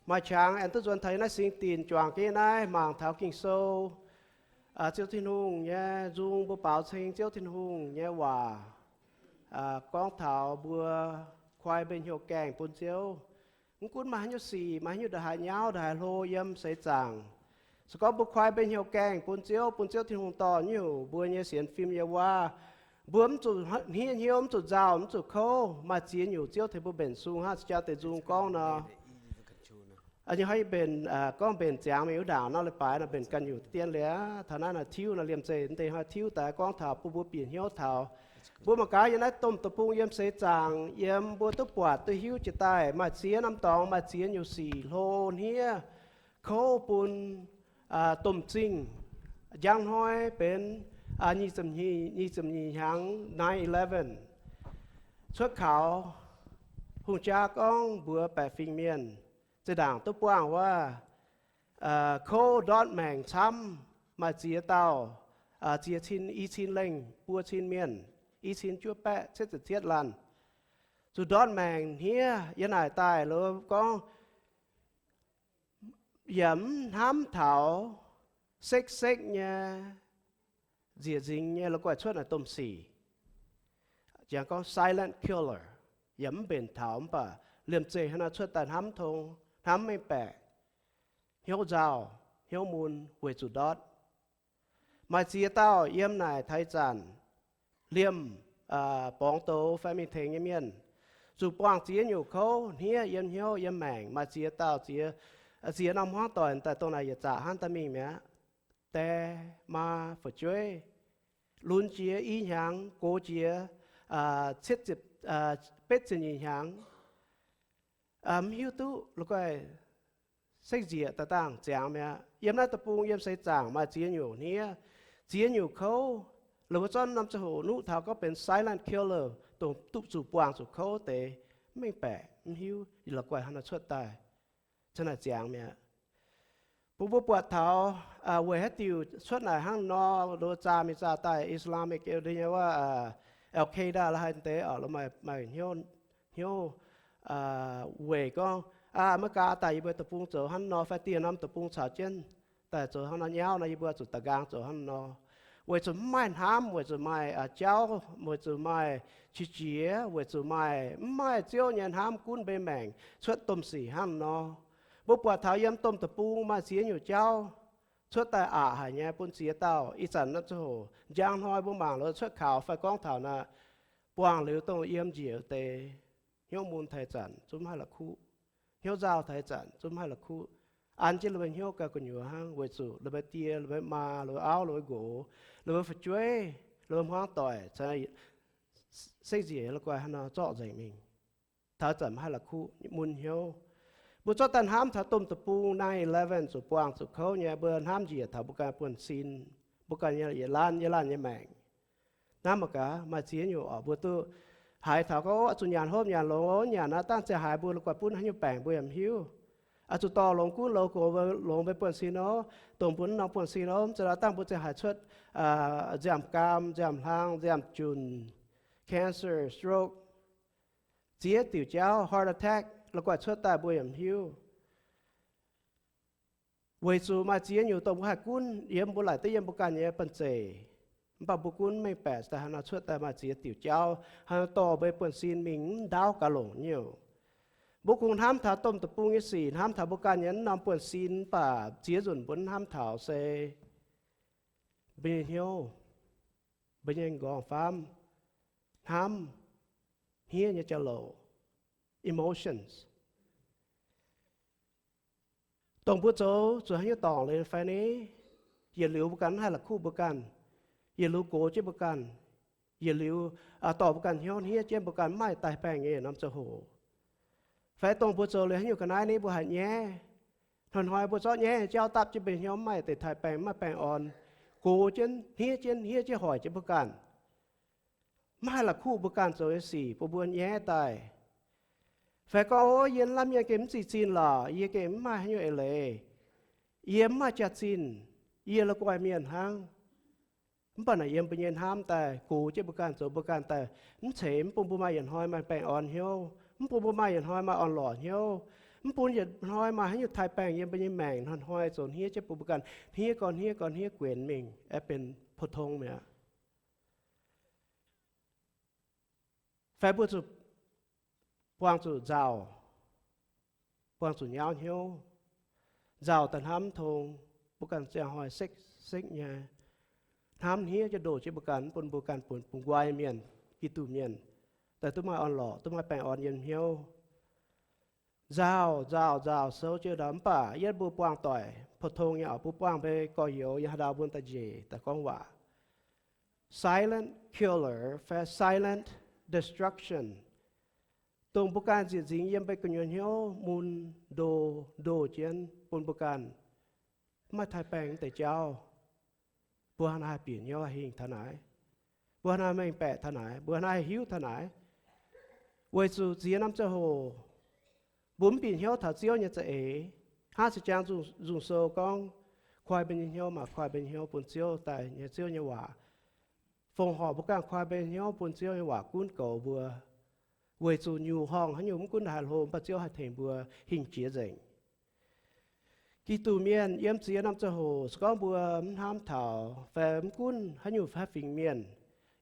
Maaih qangx aengx duqv nzuonx taux yiem naaiv singx dinc juangc jienv naaiv mangc taux Ging-Sou, Ziouv Tin-Hungh nyei nzung, mbuo baaux ceng Ziouv Tin-Hungh nyei waac, gorngv taux mbuo koi mbenc hnyouv gaengh bun Ziouv. Mv gunv maaih haaix nyungc sic, maaih haaix nyungc ndongc haaix nyauv, ndongc haaix hlo yiem seix zaangc, se gorngv mbuo koi mbenc hnyouv gaengh bun Ziouv, bun Ziouv Tin-Hungh dorh nyungc mbuo nyei sienx fim yiem wuov, mbuo mv zuqc hniev hnyouv, mv zuqc nzauh, mv zuqc kouv, maaih ziex nyungc Ziouv tengx mbuo mbenc sung hnangv jang deix nzung gorngv nor. Nyei hnoi mbenc, gorngv mbenc ziangx mingh wuov ndaangc nor, leiz-baaix nor mbenc ganh nyungc dien liuz, taux naaiv nor tiuv nor, liemh zeih deix hnoi tiuv daaih gorngv taux bun mbuo bieqc hnyouv taux mbuo mangc gaax yiem naaiv domh deic-bung yiem seix zaangc, yiem mbuo duqv buatc duqv hiuv jiex daaih maaih ziex norm dorngx, maaih ziex nyungc sic hlo hniev kouv bun domh zingh. Njang hnoi benx nyic ziepc nyic hnyangx, nine eleven, cuotv kaux hungh jaa gorngv mbuox baeqc fingx mienh, zinh ndaangc duqv buangh wuov, kouv ndortv maengc camv, maaih ziex dauh, ziex cin, i cin lengh buo cin mienh, i cin juov baeqv cietv ziepc cietv laanh, zuqc ndortv maengc hniev. Yiem naaic daaih loz gorngv yaac mv hnamv taux sekv-sekv nyei nzieqc nzingx nyei la'guaih cuotv naaic domh sic. Jangx gorngv silent killer, yaac mv mbenc taux, mv baac liemh zeih hnangv naaiv cuotv daaih hnamv tong, hnamv mengh baeqc, hnyouv nzauh, hnyouv mun weic zuqc ndortv. Maaih ziex dauh yiem naaic taux ih zanc liemh borngz douz fai mingh tengx nyei mienh, zuqc buangh ziex nyungc kouv hniev yiem hnyouv yiem maengc. Maaih ziex dauh, ziex norm hmuangv doic daaih dongh naaic yietc zaqc hnangv daaih mingh mi'aqv. Die, maa, fu'jueiv, lunx jiex i hnyangx, gox jiex cietv ziepc, betv ziepc nyeic hnyangx, mv hiuv duqv la'guaih sekv-nzieqc daaih dangh ziangx mi'aqv. Yiem naaiv deic-bung yiem seix zaangc maaih ziex nyungc hniev, ziex nyungc kouv. La'guaih zorqv norm ziangh hoc nuqv taux gorngv benx silent killer, dongh duqv zuqc buangh zuqc kouv deix, mv mengh baeqc, mv hiuv la'guaih hnangv naaiv cuotv daaih, cuotv naaic ziangx mi'aqv. Bun mbuo buatc taux weic haaix diuc cuotv naaic hnangv nor, loz zaah mingh zaah daaih Islamic nyei wuov, Al-Qaeda la'haiz deix, maaih hnyouv weic gorngv America daaih yie mbuo deic-bung zoux hnangv nor fai dieh norm deic-bung caux jienv daaih zoux hnangv nor nyauv nor, yie mbuo zuqc da'nqaang zoux hnangv nor. Weic zuqc mv maaih hnamv, weic zuqc maaih jauv, weic zuqc maaih qiex jiez, weic zuqc maaih mv maaih Ziouv nyei hnamv gunv mbuo nyei maengc cuotv domh sic hnangv nor. Mbuo buatc taux yiem domh deic-bung maaih ziex nyungc jauv cuotv daaih aqc haic nyei bun ziex dauh. Ih zanc naaiv ziangh hoc njang hnoi mbuo mangc loz cuotv kaux fai gorngv taux naaic, buangh liuz dongh yiem njiec deix, hnyouv mun taux ih zanc zungv mv haih la'kuqv, hnyouv nzauh taux ih zanc zungv mv haih la'kuqv. An jienv la'maih hnyouv gauh gu'nyuoz hnangv weic zuqc la'maih die, la'maih maa, la'maih auv, la'maih nqox, la'maih fu'jueiv, la'maih hmuangv doic, sekv-nzieqc la'guaih hnangv nor zorqv nzengc mingh. Taux ih zanc mv haih la'kuqv mun hnyouv. Mbuo zorqv daaih hnamv taux domh deic-bung nine eleven zuqc buangh zuqc kouv nyei, mbuo hnamv njiec taux mbuo ganh buonv-sin, mbuo ganh nyei yietc laanh yietc laanh nyei maengc. Hnamv mangc gaax, maaih ziex nyungc oc, mbuo duqv haiz taux gorngv, oix zuqc nyanc hopv nyanc longx, nyanc naaiv dangh ziangh haaix mbuo la'guaih bun haaix nyungc baengc mbuo yaac mv hiuv. Oix zuqc dorh longx gunv loz gox longx mbuo buonv-sin nor, dongh mbuo mv norm buonv-sin nor, mv zeiz nor dangh mbuo ziangh haaix cuotv nziaamv-gaam, nziaamv-hlang, nziaamv-junc, cancer, stroke, ziex diuc jauv, heart attack, la'guaih cuotv daaih mbuo yaac mv hiuv. Weic zuqc maaih ziex nyungc dongh mbuo haih gunv yiem, mbuo laaic duqv yiem mbuo ganh nyei banh zeic, mv baac mbuo gunv mengh baeqc daaih haaix nor cuotv daaih maaih ziex diuc jauv, haaix nor dorh mbuo nyei buonv-sin mingh mv ndaauv gaax longc nyungc. Mbuo kungx hnamv taux domh deic-bung nyei sic, hnamv taux mbuo ganh nyei mv norm buonv-sin, mv baac ziex nzunc mbuo mv hnamv taux se mbuo nyei hnyouv, mbuo nyei m'nqorngv-faamv, hnamv, hniev nyei jauv-louc, emotions. Dongh mbuo zoux zuqc haaix nyungc dorngc liuz fai ni, yietc liuz mbuo ganh mv haih la'kuqv mbuo ganh, yietc liuz gox jienv mbuo ganh, yietc liuz dorh mbuo ganh hnyouv hniev jienv mbuo ganh mv maaih daaih baengh nyei norm ziangh hoc. Fai dongh mbuo zoux liuz haaix nyungc ga'naaiv ni mbuo haih nyaiv. Hnoi-hnoi mbuo zorqv nyaiv nyei jauv dapv jienv mbuo hnyouv mv maaih deix daaih baengh, mv maaih baengh orn, gox jienv, hniev jienv, hniev jienv hoic jienv mbuo ganh. Mv haih la'kuqv mbuo ganh zoux nyei sic bun mbuo nyaiv daaih. Fai gorngv, o, yie lamh mienh gengh mv zih zinh lorqc, yie gengh mv maaih haaix nyungc eix leiz, yie mv maaih jaax-zinh, yie la'guaih mienh hnangv. Mv baac naaic yiem mbuo nyei hnamv daaih gox jienv mbuo ganh zoux mbuo ganh daaih mv ceix, mv bun mbuo maaih yietc hnoi maaih baengh orn hnyouv, mv bun mbuo maaih yietc hnoi maaih orn-lorqc hnyouv, Mv bun yietc hnoi maaih haaix nyungc taaix-baengh yiem mbuo nyei maengc hnoi-hnoi zoux hniev jienv bun mbuo ganh hniev gorn hniev gorn hniev guenx mingh, aeqv, benx pou-tong mi'aqv. Fai mbuo zuqc buangh zuqc nzauh, buangh zuqc nyauv hnyouv, nzauh daaih hnamv tong, mbuo ganh ziangh hnoi sekv sekv nyei hnamv hniev jienv ndoh jienv mbuo ganh, mv bun mbuo ganh bun bungx nqoi mienh, Giduc mienh, daaih duqv maaih orn-lorqc, duqv maaih baengh orn yiem hnyouv. Nzauh, nzauh, nzauh, souv jienv ndau. Mv baac yie mbuo buangh doic, pou-tong nyei oc, mbuo buangh mbuo gorx-youz nyei haaix ndau mbuo daaih njiec daaih gorngv waac. Silent killer fai silent destruction, dongh mbuo ganh ziepc nzingx yiem mbuo gu'nyuoz hnyouv mun ndo, ndoh jienv bun mbuo ganh mv maaih taaix-baengh deix jauv. Mbuo hnangv naaiv haih bieqc hnyouv haih hingh taux naaiv? Mbuo hnangv naaiv mengh baeqc taux naaiv? Mbuo hnangv naaiv haih hiuv taux naaiv? Weic zuqc ziex norm ziangh hoc mbuo mv bieqc hnyouv taux Ziouv nyei za'eix. Hnangv se jangx nzung sou gorngv, koi mbuo nyei hnyouv maah, koi mbuo nyei hnyouv bun Ziouv daaih nyei, Ziouv nyei waac. Fongc horc mbuo ganh koi mbuo nyei hnyouv bun Ziouv nyei waac gunv goux mbuo. Weic zuqc nyungc horngh haaix nyungc mv gunv haaix hlo, mv baac Ziouv haih tengx mbuo hingh jiex nzengc. Giduc mienh yiem ziex norm ziangh hoc se gorngv mbuo mv hnamv taux fai mv gunv haaix nyungc haaix fingx mienh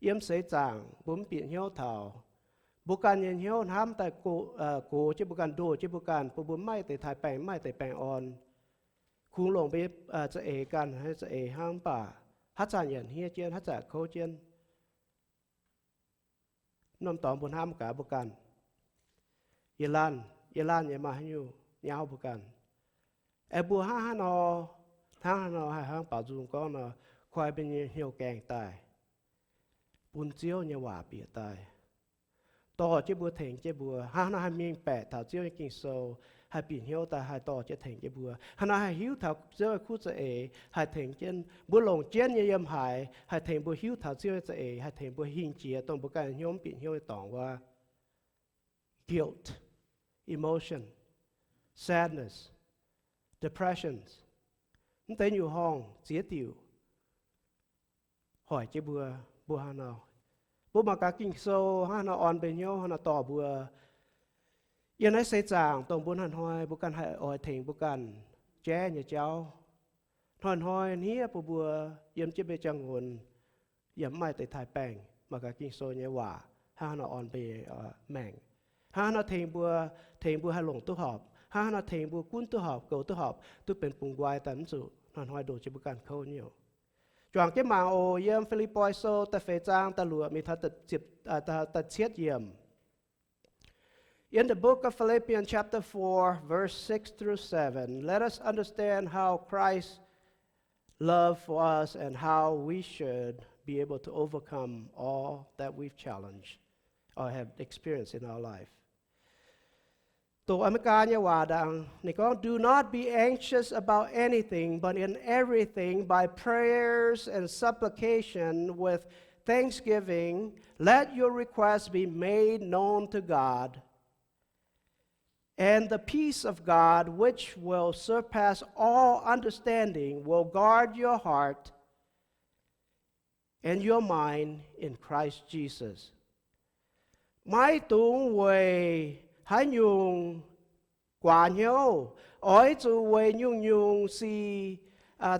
yiem seix zaangc mbuo mv bieqc hnyouv taux, mbuo ganh nyei hnyouv hnamv daaih gox jienv mbuo ganh, ndoh jienv mbuo ganh, bun mbuo mv maaih deix taaix-baengh, mv maaih deix baengh orn. Kungx longc mbuo nyei za'eix ganh, za'eix hnangv, mv baac haaix zanc yaac hniev jienv, haaix zanc kouv jienv. Norm dorngx mbuo hnamv gaax mbuo ganh, yie laanh, yie laanh nyei maaih haaix nyungc nyauv mbuo ganh. Aengx mbuo hnangv haaix nor, hnangv haaix nor haih hnangv baaux nzung gorngv nor, koi mbuo nyei hnyouv gaengh daaih, bun Ziouv nyei waac bieqc daaih, dorh jienv mbuo, tengx jienv mbuo, hnangv haaix nor haih mingh baeqc taux Ziouv nyei Ging-Sou, haih bieqc hnyouv daaih, haih dorh jienv tengx jienv mbuo, hnangv haaix nor haih hiuv taux Ziouv nyei kuv za'eix, haih tengx jienv mbuo longc jienv nyei yiem haaix, haih tengx mbuo hiuv taux Ziouv nyei za'eix, haih tengx mbuo hingh jiex dongh mbuo ganh hnyouv mv bieqc hnyouv nyei dorngx wuov. Guilt, emotion, sadness, depressions, mv deix nyungc horngh ziex diuc hoic jienv mbuo, mbuo hnangv nor, mbuo mangc gaax Ging-Sou hnangv haaix nor orn mbuo hnyouv, hnangv haaix nor dorh mbuo yiem naaiv seix zaangc dongh mbuo hnoi-hnoi mbuo ganh haih oix tengx mbuo ganh jaiv nyei jauv, hnoi-hnoi hniev bun mbuo yiem jienv mbuo nyei jangx-nqonx, yaac mv maaih deix taaix-baengh. Mangc gaax Ging-Sou nyei waac hnangv haaix nor orn mbuo nyei maengc, hnangv haaix nor tengx mbuo, tengx mbuo haih longc duqv horpc, hnangv haaix nor tengx mbuo gunv duqv horpc, goux duqv horpc, duqv benx bungx nqoi daaih, mv zuqc hnoi-hnoi ndoh jienv mbuo ganh kouv nyouh. Juangc jienv mangc oc. Yiem Fi^lipv^poi Sou da'feix zaang da'luoqc mingh taux da'cietv yiemc. In the book of Philippians, chapter four, verse six through seven, let us understand how Christ's love for us and how we should be able to overcome all that we've challenged or have experienced in our life. Dongh Aa^me^li^gaa nyei waac ndaangc, ninh gorngv, Do not be anxious about anything, but in everything, by prayers and supplication with thanksgiving, let your requests be made known to God. And the peace of God, which will surpass all understanding, will guard your heart and your mind in Christ Jesus. Maiv dungx weic haaix nyungc guaax hnyouv. Oix zuqc weic nyungc-nyungc sic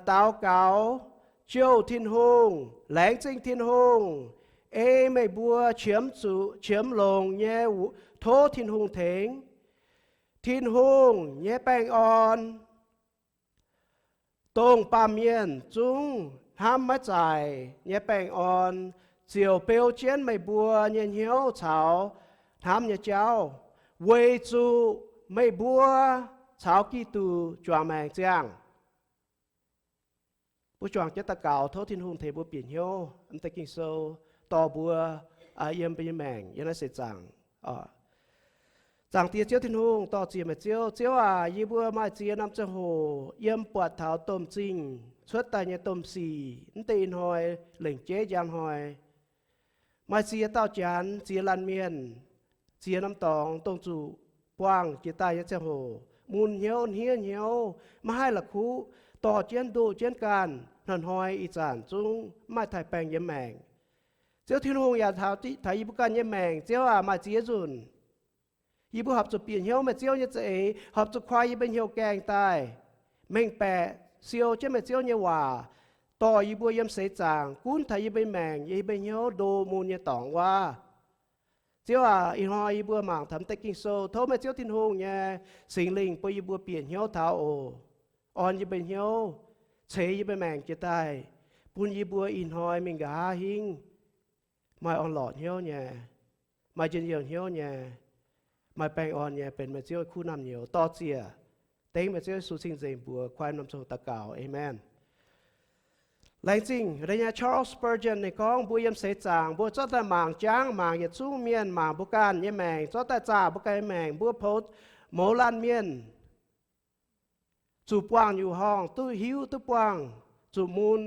daux gaux, jouh Tin-Hungh, laengz zingh Tin-Hungh, ei meih mbuo qiemx zuqc, qiemx longc nyei, tov Tin-Hungh tengx. Tin-Hungh nyei baengh orn, dongh baamh mienh zungv hnamv maiv zaaic nyei baengh orn, ziouc beu jienv meih mbuo nyei hnyouv caux hnamv nyei jauv, weic zuqc meih mbuo caux Giduc juangc maengc ziangh. Mbuo juangc jienv daux gaux, tov Tin-Hungh tengx mbuo bieqc hnyouv. Mv deix Ging-Sou dorh mbuo yiem mbuo nyei maengc yiem naaiv seix zaangc. Zaangc Diex Ziouv Tin-Hungh, dor-ziec meih Ziouv. Ziouv aac, yie mbuo maaih ziex norm ziangh hoc yiem buatc taux domh zingh cuotv daaih nyei domh sic, mv deix ih hnoi lengc jeiv njang hnoi. Maaih ziex dauh janx, ziex laanh mienh, ziex norm dorngx dongh zuqc buangh jiex daaih nyei ziangh hoc mun hnyouv, hniev hnyouv, maiv haih la'kuqv, dorh jienv ndoh jienv ganh, hnoi-hnoi ih zanc zungv mv maaih taaih baengh yiem maengc. Ziouv Tin-Hungh yaac taux yie mbuo ganh nyei maengc, Ziouv aac, maaih ziex nzunc Yie mbuo horpc zuqc bieqc hnyouv meih Ziouv nyei za'eix, horpc zuqc koi yie mbuo hnyouv gaengh daaih, mengh baeqc siou jienv meih Ziouv nyei waac, dorh yie mbuo yiem seix zaangc, gunv taux yie mbuo maengc, yie mbuo hnyouv ndo mun nyei dorngx wuov. Ziouv aac, ih hnoi yie mbuo mangc taux deix Ging-Sou, tov meih Ziouv Tin-Hungh nyei Singx Lingh bun yie mbuo bieqc hnyouv taux oc, orn yie mbuo hnyouv, ceix yie mbuo maengc jiex daaih, bun yie mbuo ih hnoi mingh nqa'haav hingv maaih orn-lorqc hnyouv nyei, maaih njien-youh hnyouv nyei, maaih baengh orn nyei benx meih Ziouv kuv naamh nyouz. Dor-ziec dengv meih Ziouv Yesu cing-nzengc mbuox kuaaiv norm ziangh hoc daux gaux. Aamen. Laengz zingh deix nyei Charles Spurgeon ninh gorngv, mbuo yiem seix zaangc mbuo zorqv daaih mangc jangv, mangc yietc zungv mienh, mangc mbuo ganh nyei maengc, zorqv daaih zaah mbuo ganh nyei maengc, mbuo poux mouz laanh mienh zuqc buangh nyungc horngh, duqv hiuv, duqv buangh, zuqc mun,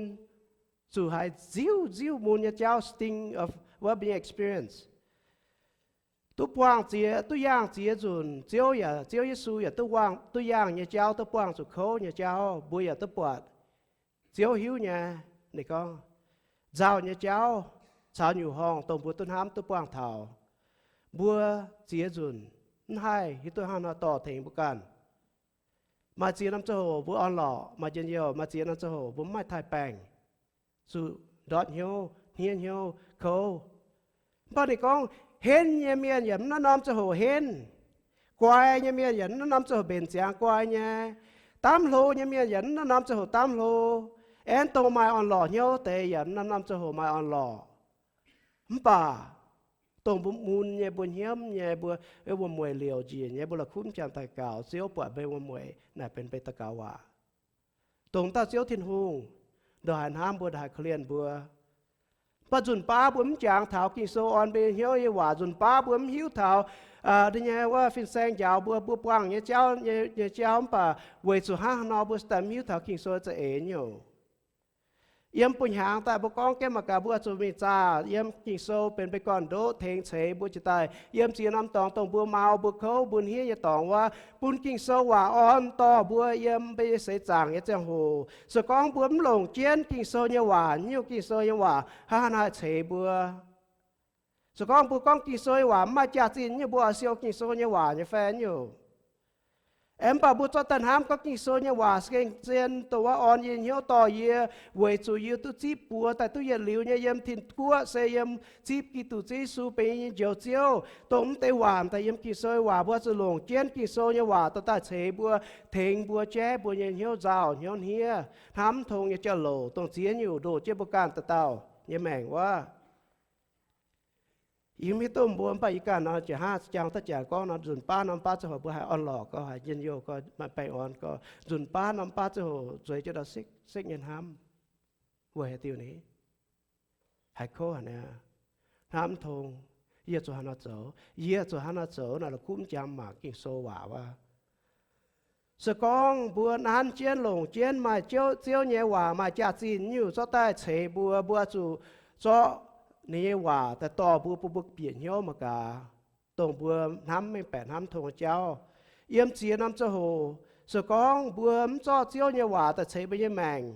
zuqc haiz nziuv nziuv mun nyei jauv, sting of what we experience. Duqv buangh ziex, duqv yaangh ziex nzunc, Ziouv yaac, Ziouv Yesu yaac duqv yaangh nyei jauv, duqv buangh zuqc kouv nyei jauv, mbuo yaac duqv buatc. Ziouv hiuv nyei, ninh gorngv, nzauh nyei jauv caux nyungc horngh dongh mbuo duqv hnamv duqv buangh taux, mbuo ziex nzunc mv haih hiuv duqv hnangv haaix nor dorh tengx mbuo ganh. Maaih ziex norm ziangh hoc mbuo orn-lorqc, maaih njien-youh, maaih ziex norm ziangh hoc mbuo mv maaih taaih-baengh, zuqc ndortv hnyouv, hniev hnyouv, kouv. Mv baac ninh gorngv, henv nyei mienh yaac mv naaiv norm ziangh hoc henv. Guai nyei mienh yaac mv naaiv norm ziangh hoc mbenc ziangx guai nyei. Damv hlo nyei mienh yaac mv naaiv norm ziangh hoc damv hlo. Aengx dongh maaih orn-lorqc hnyouv deix yaac mv naaiv norm ziangh hoc maaih orn-lorqc. Mv baac dongh mbuo mun nyei, mbuo hnyouv nyei, mbuo wuom-mueic liouc njiec nyei, mbuo la'kuqv mv jangx daux gaux, Ziouv buatc mbuo wuom-mueic naaic benx mbuo daux gaux waac. Dongh dauh Ziouv Tin-Hungh ndongc haaix hnamv mbuo, ndongc haaix korv-lienh mbuo. Mv baac nzunc baav mbuo mv jangx taux Ging-Sou orn mbuo nyei hnyouv nyei waac. Nzunc baav mbuo mv hiuv taux ninh nyei wuov fin-saeng njaaux mbuo, mbuo buangh nyei jauv, nyei jauv. Mv baac weic zuqc hnangv haaix nor mbuo daaih mv hiuv taux Ging-Sou za'eix nyungc. Yiem buo hnyangx daaih mbuo gorngv jienv mangc gaax, mbuo zuqc mingh zaah yiem Ging-Sou benx mbuo gorn-ndoqv tengx ceix mbuo jiex daaih yiem ziex norm dorngx dongh mbuo mau, mbuo kouv, mbuo hniev nyei dorngx wuov, bun Ging-Sou waac orn dorh mbuo yiem mbuo nyei seix zaangc nyei ziangh hoc. Se gorngv mbuo mv longc jienv Ging-Sou nyei waac, nyungc Ging-Sou nyei waac hnangv haaix nor haih ceix mbuo? Se gorngv mbuo gorngv Ging-Sou nyei waac mv maaih jaax-zinh nyungc, mbuo oix siou Ging-Sou nyei waac nyei fai nyungc? Aeqv, mv baac mbuo zorqv daaih hnamv gorngv Ging-Sou nyei waac se gengh zien, dongh wuov orn yie hnyouv, dorh yie, weic zuqc yie duqv zipv buoz daaih duqv yietc liuz nyei yiem tin-guoqv, se yiem zipv Giduc Yesu benx yie nyei Njoux Ziouv. Dongh mv deix waac daaih yiem Ging-Sou nyei waac, mbuo zuqc longc jienv Ging-Sou nyei waac dorh daaih ceix mbuo, tengx mbuo, jaiv mbuo nyei hnyouv, nzauh hnyouv, hniev, hnamv mv tong nyei jauv-louc, dongh ziex nyungc ndoh jienv mbuo ganh dauh dauh nyei maengc wuov. Yie mv hiuv duqv mbuo, mv baac yie ganh nor, jiex hnangv jang daaih jangx gorngv nor, nzunc baav norm baav ziangh hoc mbuo haih orn-lorqc gau, haih njien-youh gau, maaih baengh orn gau. Nzunc baav norm baav ziangh hoc zueiz jienv ndau sekv-sekv nyei hnamv. Weic haaix diuc ni? Haiz kouv haic niaa. Hnamv mv tong, yie zuqc haaix nor zoux, yie zuqc haaix nor zoux naaic, la'kuqv mv jangx mangc Ging-Sou waac wuov. Se gorngv mbuo nanv jienv longc jienv maaih Ziouv, Ziouv nyei waac maaih jaax-zinh nyungc zorqv daaih ceix mbuo, mbuo zuqc zorqv ninh nyei waac daaih dorh mbuo, bun mbuo bieqc hnyouv mangc gaax, dongh mbuo hnamv mengh baeqc hnamv tong jauv. Yiem ziex norm ziangh hoc, se gorngv mbuo mv zorqv Ziouv nyei waac daaih ceix mbuo nyei maengc,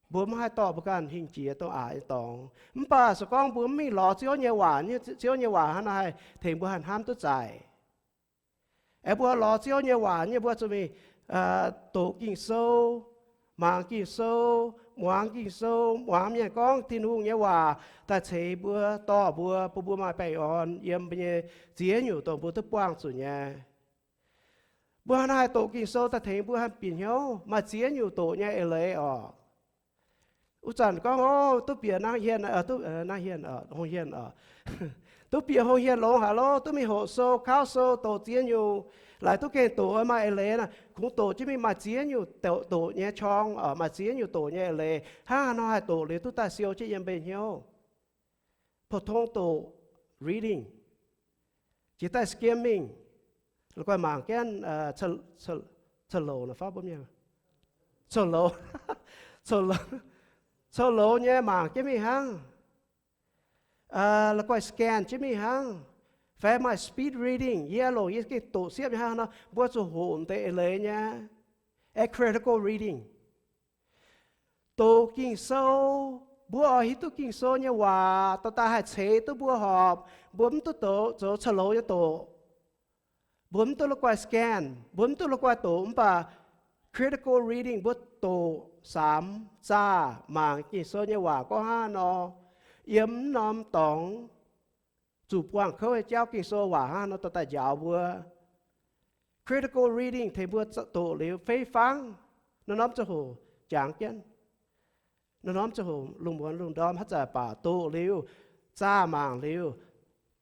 mbuo mv haih dorh mbuo ganh hingh jiex dongh aqc nyei dorngx. Mv baac se gorngv mbuo mv mingh lorz Ziouv nyei waac, Ziouv nyei waac hnangv naaiv haih tengx mbuo haih hnamv duqv zaic. Aengx mbuo lorz Ziouv nyei waac nyei, mbuo zuqc mingh doqc Ging-Sou, mangc Ging-Sou, muangx Ging-Sou, muangx mienh gorngv Tin-Hungh nyei waac daaih ceix mbuo, dorh mbuo, bun mbuo maaih baengh orn yiem mbuo nyei ziex nyungc dongh mbuo duqv buangh zuqc nyei. Mbuo hnangv naaiv haih doqc Ging-Sou daaih tengx mbuo haih bieqc hnyouv, maaih ziex nyungc doqc nyei eix leiz oc. Wuov zanc gorngv, o, duqv bieqc hnangv hienh, hnangv hienh, hungh hienh oc. Duqv bieqc hungh hienh longx haic lorqc, duqv mingh hoqc sou, kauv sou, doqc ziex nyungc, laaic duqv gengh doqc maaih eix leiz naaic, kungx doqc jienv mingh maaih ziex nyungc doqc nyei qorng, maaih ziex nyungc doqc nyei eix leiz. Hnangv haaix nor haih doqc liuz duqv daaih siou jienv yiem mbuo hnyouv? Pou-tong doqc, reading, jiex daaih skimming, la'guaih mangc jienv, cou-louz, cou-louz nyei mangc jienv mingh hnangv, la'guaih scan jienv mingh hnangv, fai maaih speed reading. Yie longc yie gengh doqc siepv nyei hnangv nor, mbuo zuqc hoqc deix eix leiz nyei, a critical reading. Doqc Ging-Sou, mbuo oix hiuv duqv Ging-Sou nyei waac dorh daaih haih ceix duqv mbuo horpc, mbuo mv duqv doqc zoux cou-louz nyei doqc. Mbuo mv duqv la'guaih scan, mbuo mv duqv la'guaih doqc, mv baac critical reading mbuo doqc samx zaah mangc Ging-Sou nyei waac gorngv hnangv nor. Yiem mv norm dorngx zuqc buangh kouv nyei jauv Ging-Sou waac hnangv nor dorh daaih njaaux mbuo. Critical reading tengx mbuo doqc liuz fei fangv, norm-norm ziangh hoc jangx jienv. Norm-norm ziangh hoc lungh muonz lungh ndorm haaix zanc baac doqc liuz, zaah mangc liuz,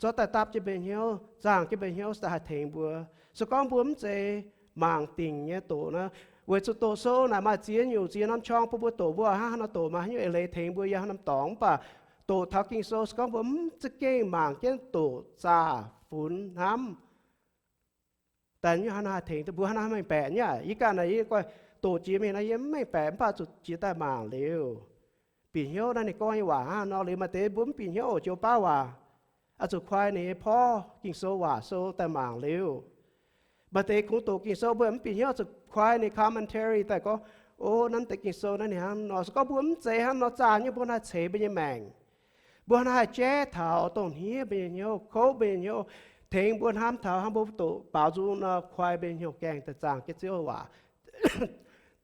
zorqv daaih dapv jienv mbuo nyei hnyouv, zaangh jienv mbuo nyei hnyouv, se daaih haih tengx mbuo. Se gorngv mbuo mv zeiz mangc dingc nyei doqc nor, weic zuqc doqc sou naaic maaih ziex nyungc ziex norm qorng bun mbuo doqc, mbuo hnangv haaix nor doqc maaih haaix nyungc eix leiz tengx mbuo yiem haaix norm dorngx. Mv baac doqc taux Ging-Sou, se gorngv mbuo mv za'gengh mangc jienv doqc zaah funx hnamv, daaih nyungc haaix nor haih tengx duqv mbuo, haaix nor haih mengh baeqc nyei aqv. Yie ganh naaic yie guai doqc jiex mingh nor, yie mv mengh baeqc, mv baac zuqc jiex daaih mangc liuz, bieqc hnyouv naaiv ninh gorngv nyei waac hnangv nor liuz. Maaih deix mbuo mv bieqc hnyouv oc, joux baav waac, oix zuqc koi ninh nyei porv, Ging-Sou waac sou daaih mangc liuz. Maaih deix kungx doqc Ging-Sou mbuo mv bieqc hnyouv, oix zuqc koi ninh commentary daaih gorngv, o, naaiv deix Ging-Sou naaiv ninh hnangv nor. Se gorngv mbuo mv zeiz hnangv nor zaah nyei, mbuo hnangv haih ceix mbuo nyei maengc, mbuo hnangv haih jaiv taux dongh hniev mbuo nyei hnyouv, kouv mbuo nyei hnyouv, tengx mbuo hnamv taux hnangv mbuo doqc baaux nzung nor, koi mbuo nyei hnyouv gaengh daaih zaangh jienv Ziouv waac,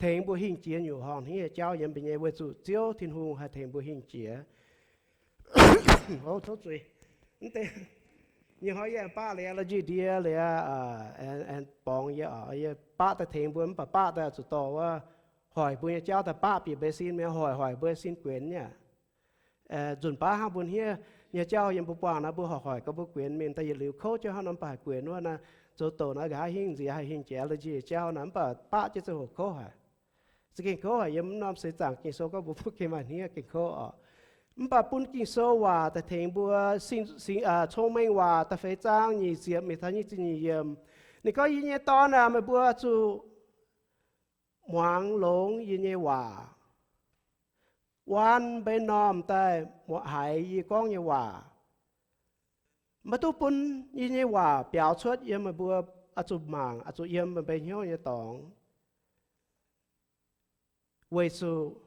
tengx mbuo hingh jiex nyungc horngh hniev nyei jauv yiem mbuo nyei, weic zuqc Ziouv Tin-Hungh haih tengx mbuo hingh jiex. Tov zuiz, nyei hnoi yie aengx baqv liuz, la'njiex ndie liuz, aengx borngz yie, yie baqv daaih tengx mbuo, mv baac baqv daaih zuqc dorh wuov hoic mbuo nyei jauv daaih baqv bieqc mbuo sin, mienh hoic hoic mbuo sin guenx nyei aqv. Nzunc baav hnangv mbuo hniev nyei jauv yiem mbuo buangh naaiv, mbuo hoic hoic gauh mbuo guenx mingh daaih, yietc liuz kouv jienv hnangv nor, mv baac haih guenx wuov naaiv, zoux doqc naaiv nqa'haav hingh nziex haih hingh jiex la'njiex jauv naaic, mv baac baqv jienv ziangh hoc kouv haic. Za'gengh kouv haic. Yiem norm seix zaangc Ging-Sou gorngv mbuo mv gengh maaih hniev gengh kouv oc. Mv baac bun Ging-Sou waac daaih tengx mbuo, Cong-Mengh Waac da'feix zaang nyic ziepc mingh taux nyic ziepc nyeic yiemc. Ninh gorngv, Yie nyei dorn aac, meih mbuo zuqc muangx longx yie nyei waac, waan mbeix normh daaih haiz yie gorngv nyei waac. Maiv duqv bun yie nyei waac biaux cuotv yiem meih mbuo, oix zuqc mangc, oix zuqc yiem meih mbuo hnyouv nyei dorngx, weic zuqc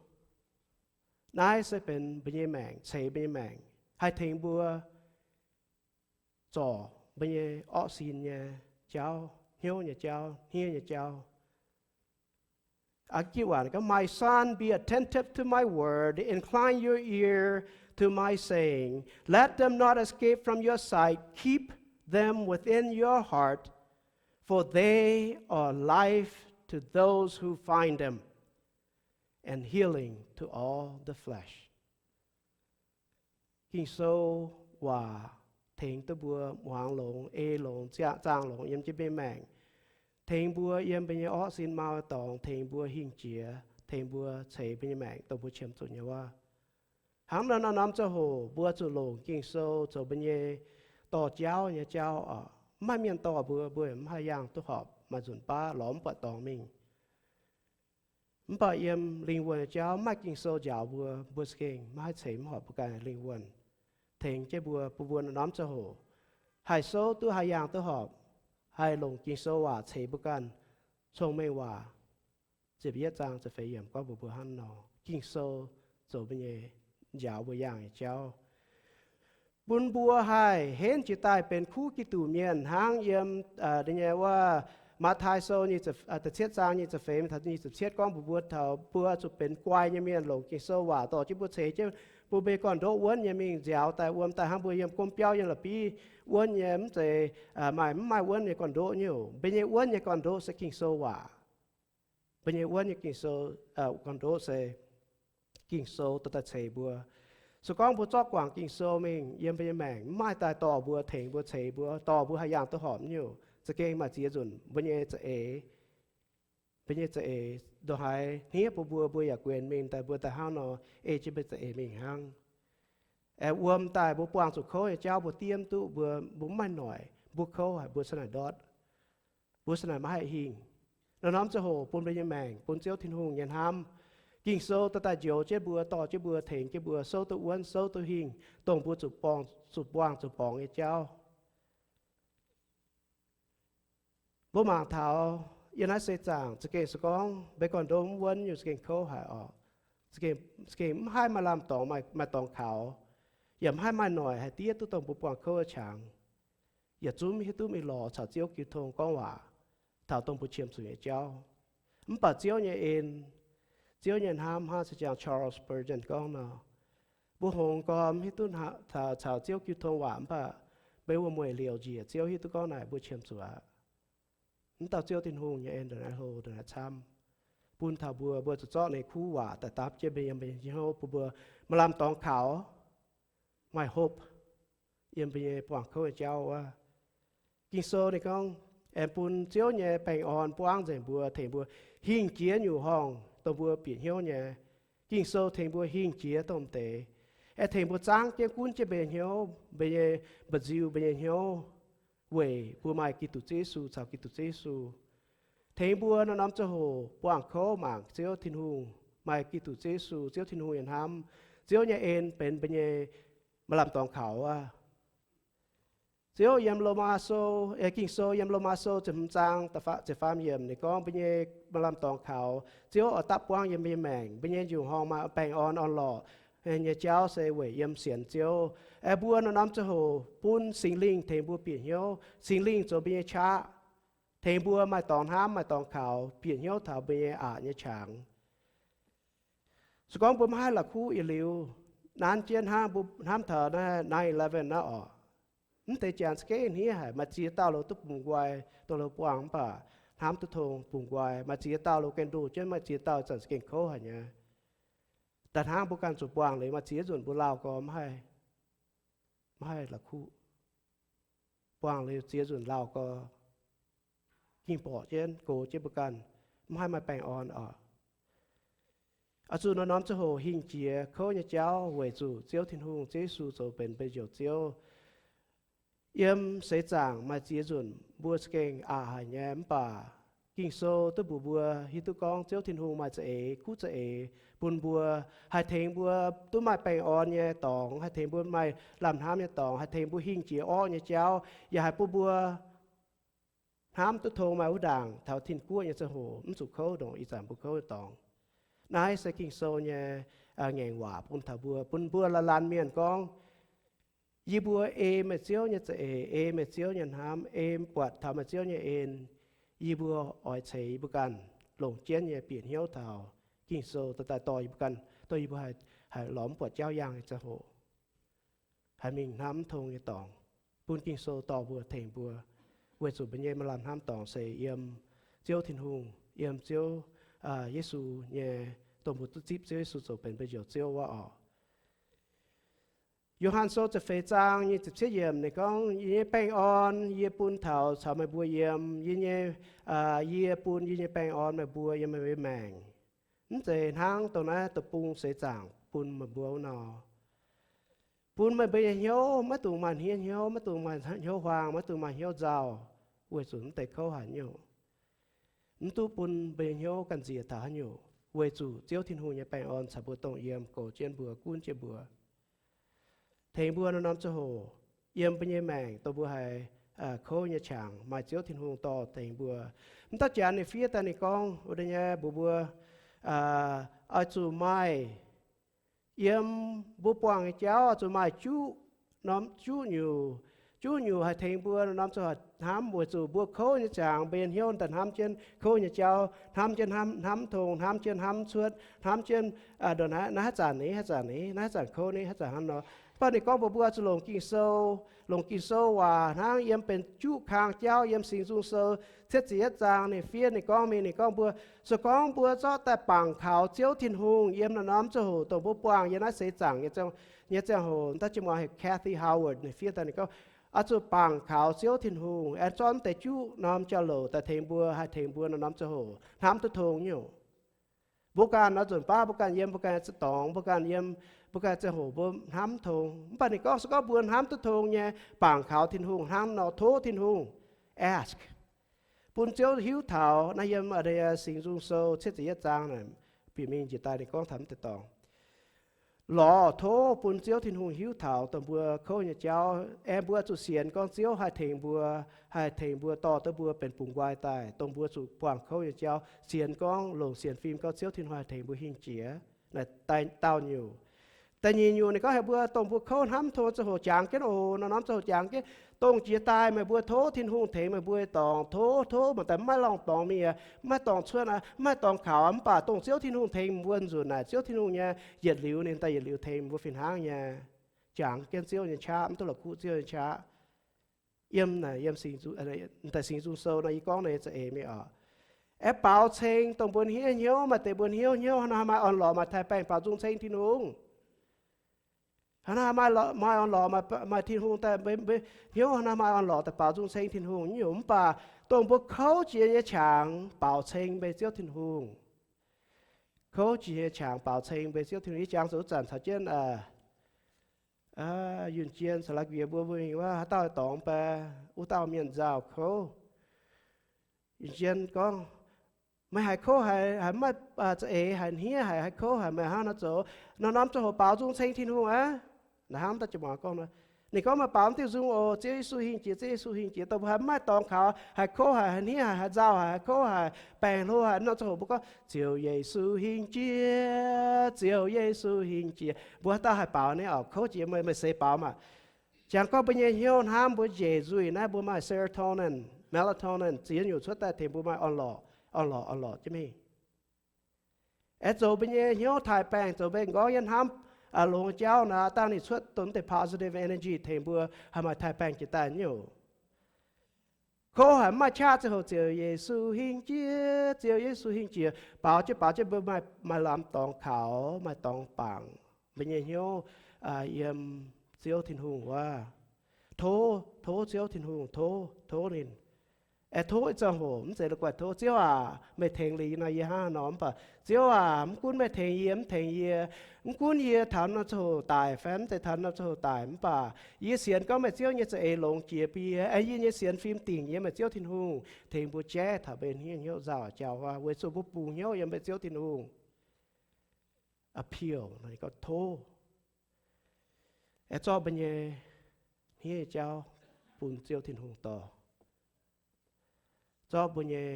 naaiv se benx mbuo nyei maengc, ceix mbuo nyei maengc, haih tengx mbuo zorc mbuo nyei orqv sin nyei jauv, hnyouv nyei jauv, hniev nyei jauv. My son, be attentive to my word, incline your ear to my saying. Let them not escape from your sight. Keep them within your heart, for they are life to those who find them, and healing to all the flesh. Ging-Sou waac tengx duqv mbuo muangx longx, ei longx, zaangh longx yiem jienv mbuo nyei maengc, tengx mbuo yiem mbuo nyei orqv sin mau dorngx, tengx mbuo hingh jiex, tengx mbuo ceix mbuo nyei maengc dongh mbuo qiemx zuqc nyei wuov. Hnangv nor, norm-norm ziangh hoc mbuo zuqc longc Ging-Sou zoux mbuo nyei dorh jauv nyei jauv oc. Mv maaih mienh dorh mbuo, mbuo yaac mv haih yangh duqv horpc. Maaih nzunc baav lorz mv buatc dorngx mingh. Mv baac yiem lingh wuonh nyei jauv, mv maaih Ging-Sou njaaux mbuo, mbuo za'gengh maiv haih ceix mv horpc mbuo ganh lingh wuonh. Tengx jienv mbuo, bun mbuo norm-norm ziangh hoc haih souv duqv, haih yangh duqv horpc, haih longc Ging-Sou waac ceix mbuo ganh. Cong-Mengh Waac ziepc yietv zaang ziepc feix yiemc gorngv mbuox mbuo hnangv nor. Ging-Sou zoux mbuo nyei njaaux mbuo yangh nyei jauv, bun mbuo haih henv jiex daaih benx kuv Giduc mienh hnangv yiem, aa, nyei wuov Matv^taai Sou nyic ziepc, aa, da'cietv zaang nyic ziepc feix taux nyic ziepc cietv gorngv mbuox mbuo taux mbuo zuqc benx guai nyei mienh, longc Ging-Sou waac dorh jienv mbuo, ceix jienv bun mbuo nyei gorn-ndoqv wuonv nyei mingh nziaaux daaih, wuom daaih hnangv mbuo yiem gomv biauv nyei la'bieiv wuonv nyei, mv zeiz, aa, maaih mv maaih wuonv nyei gorn-ndoqv nyei oc. Mbuo nyei wuonv nyei gorn-ndoqv se Ging-Sou waac. Mbuo nyei wuonv nyei Ging-Sou, aa, gorn-ndoqv se Ging-Sou dorh daaih ceix mbuo. Se gorngv mbuo zorqv guangc Ging-Sou mingh yiem mbuo nyei maengc, mv maaih daaih dorh mbuo, tengx mbuo, ceix mbuo, dorh mbuo haih yangh duqv horpc nyei oc. Za'gengh maaih ziex nzunc mbuo nyei za'eix, mbuo nyei za'eix ndongc haaix hniev bun mbuo, mbuo yaac guenx mingh daaih, mbuo daaih hnangv nor ei jienv mbuo za'eix mingh hnangv. Aengx wuom daaih mbuo buangh zuqc kouv nyei jauv, mbuo diev mv duqv, mbuo, mbuo mv maaih noic, mbuo kouv haic, mbuo cin naaic ndortv, mbuo cin naaic maiv haih hingh. Norm-norm ziangh hoc bun mbuo nyei maengc bun Ziouv Tin-Hungh nyei hnamv, Ging-Sou dorh daaih njoux jienv mbuo, dorh jienv mbuo, tengx jienv mbuo, souv duqv wuonv, souv duqv hingh, dongh mbuo zuqc buangh, zuqc buangh zuqc borngz nyei jauv. Mbuo mangc taux yiem naaiv seix zaangc za'gengh se gorngv mbuo gorn-ndoqv mv wuonv nyungc za'gengh kouv haic oc. Za'gengh, za'gengh mv haih maaih lamh dorngx, maaih, maaih dorngx kaux, yaac mv haih maaih noic haih diev duqv dongh mbuo buangh kouv nyei qangx. yietc zungv hiuv duqv mingh lorz caux Ziouv jiu tong gorngv waac taux dongh mbuo qiemx zuqc nyei jauv. Mv baac Ziouv nyei en, Ziouv nyei hnamv hnangv se jangx Charles Spurgeon gorngv nor, mbuo hngongx gormx hiuv duqv caux Ziouv jiu tong waac mv baac mbuo mueic liouc njiec Ziouv hiuv duqv gorngv naaic mbuo qiemx zuqc aqv. Mv dauh Ziouv Tin-Hungh nyei en ndongc naaiv hlo ndongc naaiv camv, bun taux mbuo, mbuo zuqc zorqv ninh kuv waac daaih dapv jienv mbuo nyei hnyouv, bun mbuo maaih lamh dorngx kaux, maaih hope yiem mbuo nyei buangh kouv nyei jauv wuov. Ging-Sou ninh gorngv, aengx bun Ziouv nyei baengh orn buangv nzengc mbuo, tengx mbuo hingh jiex nyungc horngh dongh mbuo bieqc hnyouv nyei. Ging-Sou tengx mbuo hingh jiex dongh deix, aengx tengx mbuo zaangv jienv gunv jienv mbuo nyei hnyouv, mbuo nyei mba'nziu, mbuo nyei hnyouv, weic mbuo maaih Giduc Yesu caux Giduc Yesu. Tengx mbuo norm-norm ziangh hoc buangh kouv mangc Ziouv Tin-Hungh, maaih Giduc Yesu, Ziouv Tin-Hungh nyei hnamv, Ziouv nyei en benx mbuo nyei maaih lamh dorngx kaux aqv. Ziouv yiem Lomaa Sou, Ging-Sou yiem Lomaa Sou ziepc hmz zaang ziepc faam yiemc ninh gorngv mbuo nyei maaih lamh dorngx kaux, Ziouv oix dapv buangv yiem mbuo nyei maengc, mbuo nyei njungc horngh maaih baengh orn orn-lorqc nyei jauv se weic yiem sienx Ziouv. Aengx mbuo norm-norm ziangh hoc bun Singx Lingh tengx mbuo bieqc hnyouv, Singx Lingh zoux mbuo nyei qaqv, tengx mbuo maaih dorngx hnamv maaih dorngx kaux bieqc hnyouv taux mbuo nyei aqc nyei qangx. Se gorngv mbuo maiv haih la'kuqv yietc liuz, nanv jienv hnangv mbuo hnamv taux naaiv nine eleven naaiv oc, mv deix janx za'gengh hniev haic, maaih ziex dauh lo duqv bungx nqoi, dongh lo buangh mv baac hnamv duqv tong bungx nqoi, maaih ziex dauh lo gengh ndoh jienv, maaih ziex dauh zanc za'gengh kouv haic nyei. Daaih hnangv mbuo ganh zuqc buangh liuz maaih ziex nzunc mbuo lauh gorx maiv haih, maiv haih la'kuqv. Buangh liuz ziex nzunc lauh gorx ging-borqc jienv gox jienv mbuo ganh, maiv haih maaih baengh orn oc. Oix zuqc norm-norm ziangh hoc hingh jiex kouv nyei jauv weic zuqc Ziouv Tin-Hungh, Ziouv Yesu zoux benx mbuo nyei Njoux Ziouv. Yiem seix zaangc maaih ziex nzunc mbuo za'gengh aqc haic nyei, mv baac Ging-Sou duqv mbuox mbuo hiuv duqv gorngv Ziouv Tin-Hungh maaih za'eix, kuv za'eix bun mbuo, haih tengx mbuo duqv maaih baengh orn nyei dorngx, haih tengx mbuo maaih lamh hnamv nyei dorngx, haih tengx mbuo hingh jiex orqv nyei jauv, yaac haih bun mbuo hnamv duqv tong maaih wuov ndaangc taux Tin-Guoqv nyei ziangh hoc mv zuqc kouv ndongc ih zanc mbuo kouv nyei dorngx. Naaiv se Ging-Sou nyei ngaengc waac bun taux mbuo, bun mbuo laanh laanh mienh gorngv, yie mbuo ei meih Ziouv nyei za'eix, ei meih Ziouv nyei hnamv, ei buatc taux meih Ziouv nyei en, yie mbuo oix ceix yie mbuo ganh longc jienv nyei bieqc hnyouv taux Ging-Sou daaih dorh yie mbuo ganh, dorh yie mbuo haih lorz mv buatc jauv yaangh nyei ziangh hoc, haih mingh hnamv mv tong nyei dorngx, bun Ging-Sou dorh mbuo tengx mbuo, weic zuqc mbuo nyei maaih lamh hnamv dorngx se yiem Ziouv Tin-Hungh, yiem Ziouv Yesu nyei, dongh mbuo duqv zipv Ziouv Yesu zoux benx mbuo Njoux Ziouv wuov oc. Yo^han Sou ziepc feix zaang nyei ziepc cietv yiemc ninh gorngv, yie nyei baengh orn yie bun taux caux meih mbuo yiem, yie nyei, yie bun yie nyei baengh orn meih mbuo yiem meih mbuo nyei maengc. Mv zeiz hnangv dongh naaiv deic-bung seix zaangc bun meih mbuo wuov nor. Bun meih mbuo nyei hnyouv maiv dungx maaih hniev hnyouv, maiv dungx maaih hnyouv huaang, maiv dungx maaih hnyouv nzauh, weic zuqc mv deix kouv haaix nyungc. Mv duqv bun mbuo nyei hnyouv gamh nziex taux haaix nyungc, weic zuqc Ziouv Tin-Hungh nyei baengh orn caux mbuo dongh yiem, goux jienv mbuo, gunv jienv mbuo, tengx mbuo norm-norm ziangh hoc yiem mbuo nyei maengc dongh mbuo haiz kouv nyei qangx maaih Ziouv Tin-Hungh dorh tengx mbuo. Mv dauh Janx ninh fiev daaih ninh gorngv wuov deix nyei mbuox mbuo, oix zuqc maaih, yiem mbuo buangh nyei jauv oix zuqc maaih juqv norm juqv nyungc. Juqv nyungc haih tengx mbuo norm ziangh hoc hnamv, weic zuqc mbuo kouv nyei qangx mbuo nyei hnyouv daaih hnamv jienv kouv nyei jauv, hnamv jienv hnamv, hnamv mv tong, hnamv jienv hnamv mv cuotv, hnamv jienv naaiv, haaix zanc ni, haaix zanc ni, naaiv haaix zanc kouv ni, haaix zanc hnangv nor. Mv baac ninh gorngv mbuox mbuo oix zuqc longc Ging-Sou, longc Ging-Sou waac hnangv yiem benx juqv kang jauv yiem Singx Nzung Sou cietv ziepc yietv zaang ninh fiev ninh gorngv mingh, ninh gorngv mbuo, se gorngv mbuo zorqv daaih bangc kaux Ziouv Tin-Hungh yiem norm-norm ziangh hoc dongh mbuo buangh yiem naaiv seix zaangc nyei ziangh hoc, da'jienv muangx heuc Kathy Howard ninh fiev daaih ninh gorngv, oix zuqc bangc kaux Ziouv Tin-Hungh aengx zorqv mv deix juqv norm jauv-louc daaih tengx mbuo, haih tengx mbuo norm-norm ziangh hoc hnamv duqv tong nyungc. Mbuo ganh nor nzunc baav mbuo ganh yiem mbuo ganh nyei dorngx, mbuo ganh yiem mbuo ganh nyei ziangh hoc mbuo hnamv mv tong. Mv baac ninh gorngv se gorngv mbuo hnamv duqv tong nyei, bangc kaux Tin-Hungh hnangv nor, tov Tin-Hungh, ask, bun Ziouv hiuv taux. Naaiv yiem Singx Nzung Sou cietv ziepc yietv zaang naaic, bieqc mingh njiec daaih ninh gorngv taux mv deix dorngx. Lorz tov bun Ziouv Tin-Hungh hiuv taux dongh mbuo kouv nyei jauv. Aengx mbuo zuqc sienx gorngv Ziouv haih tengx mbuo, haih tengx mbuo dorh duqv mbuo benx bungx nqoi daaih dongh mbuo zuqc buangh kouv nyei jauv. Sienx gorngv, longc sienx fim gorngv Ziouv Tin-Hungh haih tengx mbuo hingh jiex. Naaiv dauh nyungc. Da'nyeic nyungc ninh gorngv heuc mbuo dongh mbuo kouv hnamv tong ziangh hoc jangx jienv oc. Norm-norm ziangh hoc jangx jienv. Dongh jiex daaih meih mbuo tov Tin-Hungh tengx meih mbuo dorngc, tov, tov, mv daaih maiv longc dorngx mingh, maiv dorngc cuotv, maiv dorngc kaux, mv baac dongh Ziouv Tin-Hungh tengx mbuo nzunc naaic, Ziouv Tin-Hungh nyei yietc liuz, ninh daaih yietc liuz tengx mbuo fih hnangv nyei. Jangx jienv Ziouv nyei qaqv, mv duqv la'kuqv Ziouv nyei qaqv. Yiem, yiem daaih Singx Nzung Sou nor yie gorngv naaiv nyei za'eix mingh oc. Aeqv, baaux ceng dongh mbuo hniev hnyouv, maaih deix mbuo hnyouv hnyouv hnangv nor maaih orn-lorqc, maaih taaih baengh baaux nzung ceng Tin-Hungh. Hnangv nor maaih orn-lorqc, maaih Tin-Hungh daaih, hnyouv hnangv nor maaih orn-lorqc daaih baaux nzung ceng Tin-Hungh nyungc. Mv baac dongh mbuo kouv jiex nyei qangx baaux ceng mbuo Ziouv Tin-Hungh. Kouv jiex nyei qangx baaux ceng mbuo Ziouv Tin-Hungh. Yie jangx zoux zanc caux jienv Yunh Jien caux La'nguiex mbuo, mbuo mingh wuov haaix dauh dorngx baac wuov dauh mienh nzauh kouv. Yunh Jien gorngv, meih haiz kouv haic, haiz maiv za'eix, haiz hniev haic, haiz kouv haic, meih hnangv nor zoux, nor norm ziangh hoc baaux nzung ceng Tin-Hungh aqv. Naaiv hnangv da'jienv muangx gorngv nor, ninh gorngv meih baaux mv diuh nzung oc. Ziouv Yesu hingh jiex, Ziouv Yesu hingh jiex. Dongh mbuo haiz maiv dorngx kaux, haiz kouv haic, haiz hniev haic, haiz nzauh haic, haiz kouv haic, baengc hlo haic, norm ziangh hoc mbuo gorngv, Ziouv Yesu hingh jiex, Ziouv Yesu hingh jiex. Mbuo haaix dauh haih baaux naaiv oc? Kouv jiex meih, meih seix baaux maah. Jangx gorngv mbuo nyei hnyouv hnamv, mbuo njiec nzuih naaiv, mbuo maaih serotonin, melatonin ziex nyungc cuotv daaih tengx mbuo maaih orn-lorqc, orn-lorqc, orn-lorqc jienv mingh. Aeqv, zoux mbuo nyei hnyouv taaih baengh, zoux mbuo gorngv yie hnamv longx jauv naaic, dangh ninh cuotv dongh deix positive energy tengx mbuo haih maaih taaih baengh jiex daaih nyungc. Kouv haic, mv maaih qaqv ziangh hoc, Ziouv Yesu hingh jiex, Ziouv Yesu hingh jiex. Baaux jienv baaux jienv mbuo maaih lamz dorngx kaux, maaih dorngx bangc. Mbuo nyei hnyouv yiem Ziouv Tin-Hungh wuov. Tov, tov Ziouv Tin-Hungh, tov, tov ninh. Aeqv, tov ih ziangh hoc, mv zeiz la'guaih tov, Ziouv aac, meih tengx liuz nor yie hnangv haaix nor. Mv baac Ziouv aac, mv gunv meih tengx yie, mv tengx yie, mv gunv yie taux norm ziangh hoc daic fai mv zeiz taux norm ziangh hoc daic, mv baac yie sienx gorngv meih Ziouv nyei za'eix longx jiex bun yie. Aeqv, yie nyei sienx fim dingc yiem meih Ziouv Tin-Hungh, tengx mbuo jaiv taux mbuo hniev hnyouv nzauh jauv wuov, weic zuqc mbuo bungx hnyouv yiem meih Ziouv Tin-Hungh. Appeal, ninh gorngv tov. Aeqv, zorqv mbuo nyei hniev nyei jauv bun Ziouv Tin-Hungh dorh. Zorqv mbuo nyei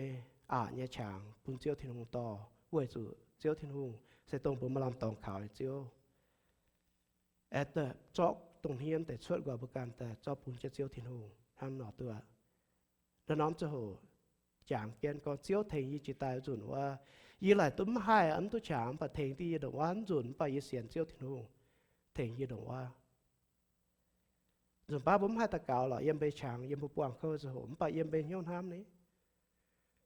aqc nyei qangx bun Ziouv Tin-Hungh dorh, weic zuqc Ziouv Tin-Hungh se dongh mbuo maaih lamh dorngx kaux nyei Ziouv. Aeqv, zorqv dongh hniev deix cuotv nqoi mbuo ganh daaih zorqv bun jienv Ziouv Tin-Hungh hnangv nor duqv aqv. Naaiv norm ziangh hoc jangx jienv gorngv, Ziouv, tengx yie jiex daaih nzunc wuov. Yie laaic duqv mv haih, mv duqv qangx, mv baac tengx duqv yie ndongc wuov nzunc, mv baac yie sienx Ziouv Tin-Hungh tengx yie ndongc wuov. Nzunc baav mbuo mv haih daux gaux lorqc, yiem mbuo qangx, yiem mbuo buangh kouv ziangh hoc, mv baac yiem mbuo hnyouv hnamv ni.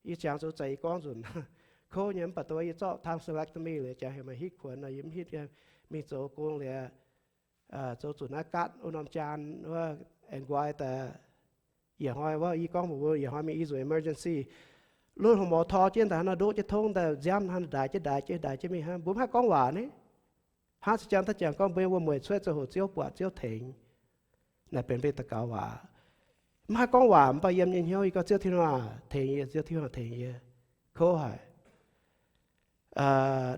Yie jangx zoux za'eix yie gorngv nzunc kouv nyei, mv baac dongh yie zorqv tonsillectomy liuz, jangx heuc maaih hitv kuonx nor, yie mv hitv, mingh zoux gong liuz, zoux zuqc naaiv gaatv wuov norm jaan wuov, aengx nqoi daaih. Yietc hnoi wuov, yie gorngv mbuox mbuo, yietc hnoi mingh i nzueic emergency, lunx hungh mor tor jienv daaih hnangv nor, ndoqv jienv tongv daaih, nziaamv hnangv daaih jienv, daaih jienv, daaih jienv mingh hnangv. Mbuo mv haih gorngv waac ni. Hnangv se jangx daaih jangx gorngv mbuo nyei wuom-mueic cuotv ziangh hoc Ziouv buatc, Ziouv tengx. Naaic benx mbuo daux gaux waac. Mv haih gorngv waac, mv baac yiem nyei hnyouv yie gorngv, Ziouv Tin-Hungh aah, tengx yie, Ziouv Tin-Hungh tengx yie. Kouv haic.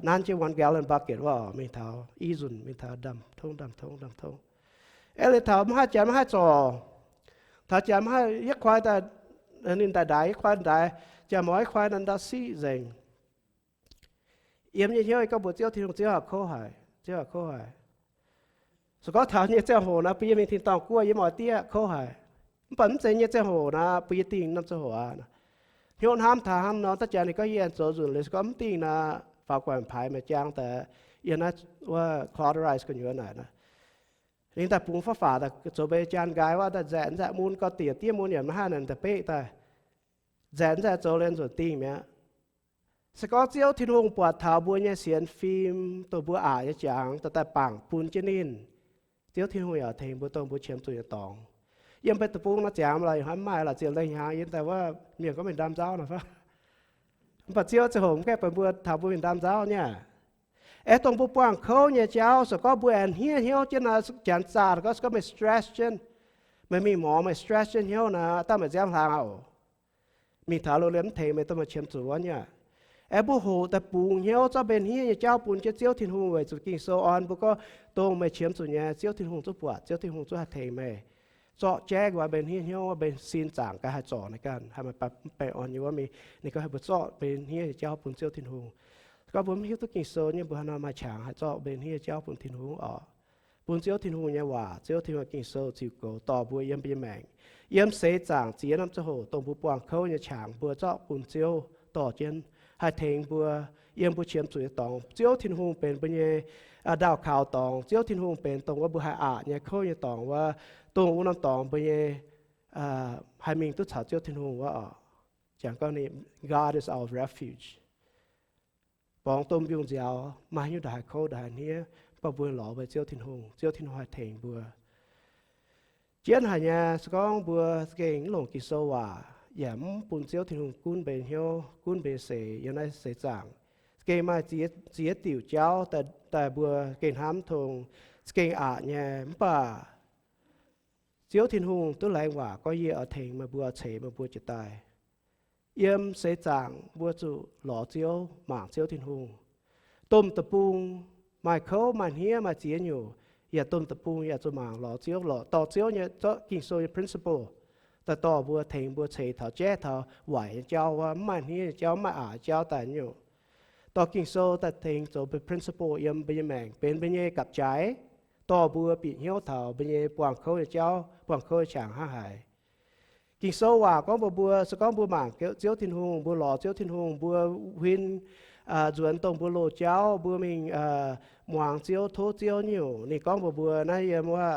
Nanv jienv one gallon bucket wuov, mingh taux i nzunc, mingh taux ndamv tongv, ndamv tongv, ndamv tongv. Aeqv, liuz taux mv haih janx mv haih zorc. Taux janx mv haih, yietv kuaai daaih, ninh daaih ndaix, yietv kuaai ndaix, janx mouz yietv kuaai nor ndau siqv nzengc. Yiem nyei hnyouv yie gorngv mbuox Ziouv Tin-Hungh, Ziouv aac, kouv haic, Ziouv aac, kouv haic. Se gorngv taux nyei ziangh hoc naaic, bun yie mingh tin-dorngh guoqv, yie mv oix dieqv, kouv haic. Mv baac mv zeiz nyei ziangh hoc naaic, bun yie dingh norm ziangh hoc aqv. Hnyouv hnamv taux hnangv nor, daaih janx ninh gorngv yie aengx zoux nzunc liuz, se gorngv mv dingh naaic, faaux guangc paaix meih jang daaih, yie naaiv wuov cauterize gu'nyuoz naaic. Ninh daaih bungx fav-fac daaih zoux mbuo jaan nqaai wuov, daaih nzaeqc nzaeqc mun, gauh dieqc diev mun yaac mv haih naaic daaih beqv daaih. Nzaeqc nzaeqc zoux liuz nzunc dingh mi'aqv. Se gorngv Ziouv Tin-Hungh buatc taux mbuo nyei sienx fim, dongh mbuo aqc nyei jangx, daaih daaih bangc bun jienv ninh, Ziouv Tin-Hungh yaac tengx mbuo dongh mbuo qiemx zuqc nyei dorngx. Yiem mbuo deic-bung naaiv ziangx lorqc, haaix maaih lorqc, ziex lengh hnyangx yiem daaih wuov mienh gorngv mingh ndamv nzauv nor fai. Mv baac Ziouv ziangh hoc mv gaengh benx mbuo taux mbuo mingh ndamv nzauv nyei aqv. Aeqv, dongh mbuo buangh kouv nyei jauv, se gorngv mbuo aengx hniev hnyouv jienv naaic, janx zaah gorngv se gorngv meih stress jienv, meih mingh morz meih stress jienv hnyouv naaic, daaih meih nziaamv hlaang aqv oc. Mingh taux loz-liemh mv tengx meih, dongh meih qiemx zuqc wuov nyei aqv. Aeqv, mbuo hoqc daaih bungx hnyouv zorqv mbuo hniev nyei jauv bun jienv Ziouv Tin-Hungh weic zuqc Ging-Sou orn mbuo gorngv, dongh meih qiemx zuqc nyei, Ziouv Tin-Hungh zungv buatc, Ziouv Tin-Hungh zungv haih tengx meih. Zorqv jaiv nqoi mbuo hniev hnyouv, mbuo sin zaangc gaax haih zorc naaic ganh, haih maaih baengh orn nyei wuov mingh. Ninh gorngv haih mbuo zorqv mbuo hniev nyei jauv bun Ziouv Tin-Hungh. Gorngv mbuo mv hiuv duqv Ging-Sou nyei, mbuo haaix nor maaih qangx haih zorqv mbuo hniev nyei jauv bun Tin-Hungh oc? bun Ziouv Tin-Hungh nyei waac, Ziouv Tin-Hungh Ging-Sou ziux goux dorh mbuo yiem mbuo nyei maengc. Yiem seix zaangc ziex norm ziangh hoc dongh mbuo buangh kouv nyei qangx, mbuo zorqv bun Ziouv dorh jienv haih tengx mbuo yiem mbuo qiemx zuqc nyei dorngx. Ziouv Tin-Hungh benx mbuo nyei ndaauh kaux dorngx. Ziouv Tin-Hungh benx dongh wuov mbuo haih aqc nyei kouv nyei dorngx wuov, dongh wuov norm dorngx mbuo nyei haih mingh duqv caux Ziouv Tin-Hungh wuov oc. Jangx gorngv ninh, God is our refuge. Borngz domh mbiungc nziaaux, maaih hnyouv ndongc haaix kouv ndongc haaix hniev, mv baac mbuo lorz mbuo Ziouv Tin-Hungh, Ziouv Tin-Hungh haih tengx mbuo. Jienv haic nyei, se gorngv mbuo za'gengh mv longc Ging-Sou waac, yaac mv bun Ziouv Tin-Hungh gunv mbuo nyei hnyouv, gunv mbuo nyei seix yiem naaiv seix zaangc, za'gengh maaih ziex diuc jauv daaih mbuo gengh hnamv tong, za'gengh aqc nyei. Mv baac Ziouv Tin-Hungh duqv laengz waac gorngv, yie oix tengx meih mbuo, oix ceix meih mbuo jiez daaih. Yiem seix zaangc mbuo zuqc lorz Ziouv, mangc Ziouv Tin-Hungh. Domh deic-bung maaih kouv, maaih hniev, maaih ziex nyungc, yaac domh deic-bung yaac zuqc mangc lorz Ziouv, lorz dorh Ziouv nyei, zorqv Ging-Sou nyei principle daaih dorh mbuo, tengx mbuo ceix taux jaiv taux waaic nyei jauv wuov, mv maaih hniev nyei jauv, mv maaih aqc nyei jauv daaih nyungc. Dorh Ging-Sou daaih tengx zoux mbuo principle yiem mbuo nyei maengc, benx mbuo nyei gapv-jaaix, dorh mbuo bieqc hnyouv taux mbuo nyei buangh kouv nyei jauv, buangh kouv nyei qangx hnangv haaix. Ging-Sou waac gorngv mbuox mbuo, se gorngv mbuo mangc Ziouv Tin-Hungh, mbuo lorz Ziouv Tin-Hungh, mbuo huin nzuonx dongh mbuo loz-jauv, mbuo mingh muangx Ziouv, tov Ziouv nyungc, ninh gorngv mbuox mbuo naaiv yiem wuov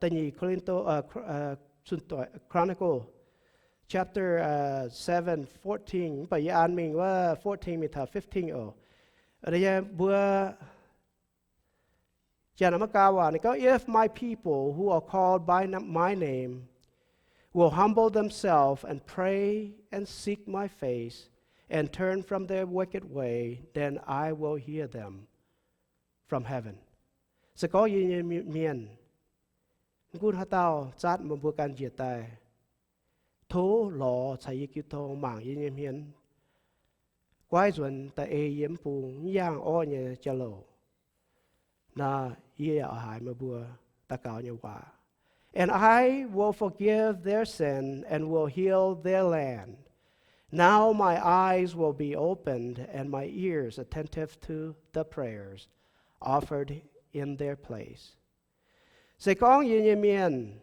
Da'nyeic Ko^lin^to, Chronicle chapter seven fourteen, mv baac yie an mingh wuov fourteen mingh taux fifteen oc. Mbuo Janx-Aa^me^li^gaa waac ninh gorngv, If my people who are called by n- my name will humble themselves and pray and seek my face and turn from their wicked way, then I will hear them from heaven. Se gorngv yie nyei mienh, mv gunv haaix dauh zatv meih mbuo ganh njiec daaih, tov lorz caux yie jiu tong, mangc yie nyei hmien, goiv nzuonx daaih ei yie mv bung mv yaangh orqv nyei jauv-louc, naaic yie yaac oix haiz meih mbuo daux gaux nyei waac. And I will forgive their sin and will heal their land. Now my eyes will be opened and my ears attentive to the prayers offered in their place. Se gorngv yie nyei mienh,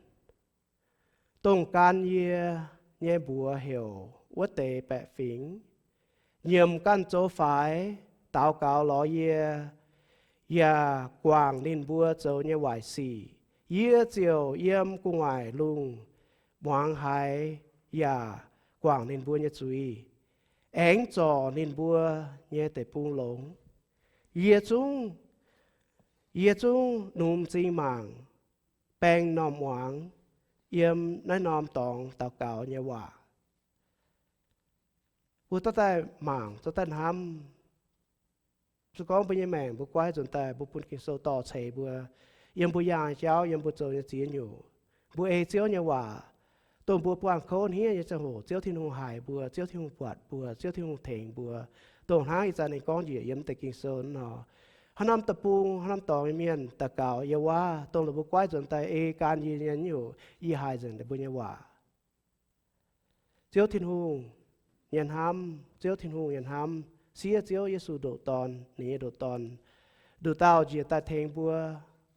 dongh gan yie nyei mbuox heuc wuov deix baeqc fingx, nyiemc ganh zoux faix, daux gaux lorz yie, yaac guangc ninh mbuo zoux nyei waaic sic, yie ziouc yiem gu'nguaaic lungh muangx haaix, yaac guangc ninh mbuo nyei zuiz, aengx zorc ninh mbuo nyei deic-bung longx. Yie zungv, yie zungv nungx m'zing mangc, baeng m'normh muangx yiem naaiv norm dorngx daux gaux nyei waac. Mbuo dorh daaih mangc, dorh daaih hnamv. Se gorngv mbuo nyei maengc mbuo goiv nzuonx daaih, mbuo bun Ging-Sou dorh ceix mbuo yiem mbuo yaangh jauv, yiem mbuo zoux nyei ziex nyungc. Mbuo ei Ziouv nyei waac, dongh mbuo buangh kouv hniev nyei ziangh hoc, Ziouv Tin-Hungh haiz mbuo, Ziouv Tin-Hungh buatc mbuo, Ziouv Tin-Hungh tengx mbuo. Dongh hnangv ih zanc ninh gorngv njiec yiem deix Ging-Sou nor, haaix norm deic-bung, haaix norm dorngx nyei mienh daux gaux yiem wuov, dongh la'mbuo goiv nzuonx daaih ei gan yie nyei nyungc, yie haiz nzengc ninh mbuo nyei waac. Ziouv Tin-Hungh nyei hnamv, Ziouv Tin-Hungh nyei hnamv, siev Ziouv Yesu ndoqc Dorn, ninh nyei ndoqc Dorn, nduqc dauh njiec daaih tengx mbuo,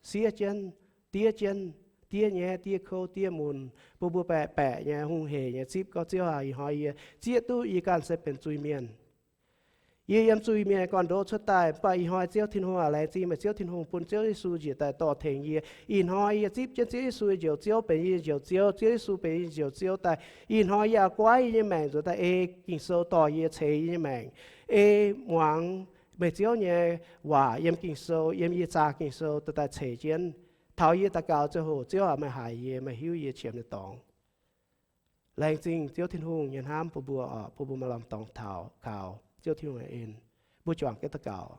siev jienv, diev jienv, diev nyaiv, diev kouv, diev mun, bun mbuo baeqc baeqc nyei, hungh heic nyei zipv gorngv, Ziouv aac, ih hnoi yie zieqv duqv yie ganh se benx zuiz-mienh. Yie yiem zuiz-mienh gorn-ndoqv cuotv daaih, mv baac ih hnoi Ziouv Tin-Hungh aac, laengz zingh meih Ziouv Tin-Hungh bun Ziouv Yesu njiec daaih dorh tengx yie. Ih hnoi yie zipv jienv Ziouv Yesu nyei Njoux Ziouv benx yie nyei Njoux Ziouv, Ziouv Yesu benx yie nyei Njoux Ziouv daaih. Ih hnoi yie aqc goiv yie nyei maengc nzuonx daaih ei Ging-Sou dorh yie ceix yie nyei maengc, ei muangx meih Ziouv nyei waac yiem Ging-Sou, yiem yie zaah Ging-Sou daaih ceix jienv. Taux yie daux gaux ziangh hoc, Ziouv aac, meih haiz yie, meih hiuv yie qiemx nyei dorngx. Laengz zingh Ziouv Tin-Hungh nyei hnamv bun mbuo oc, bun mbuo maaih lamh dorngx taux kaux Ziouv Tin-Hungh nyei en. Mbuo juangc jienv daux gaux.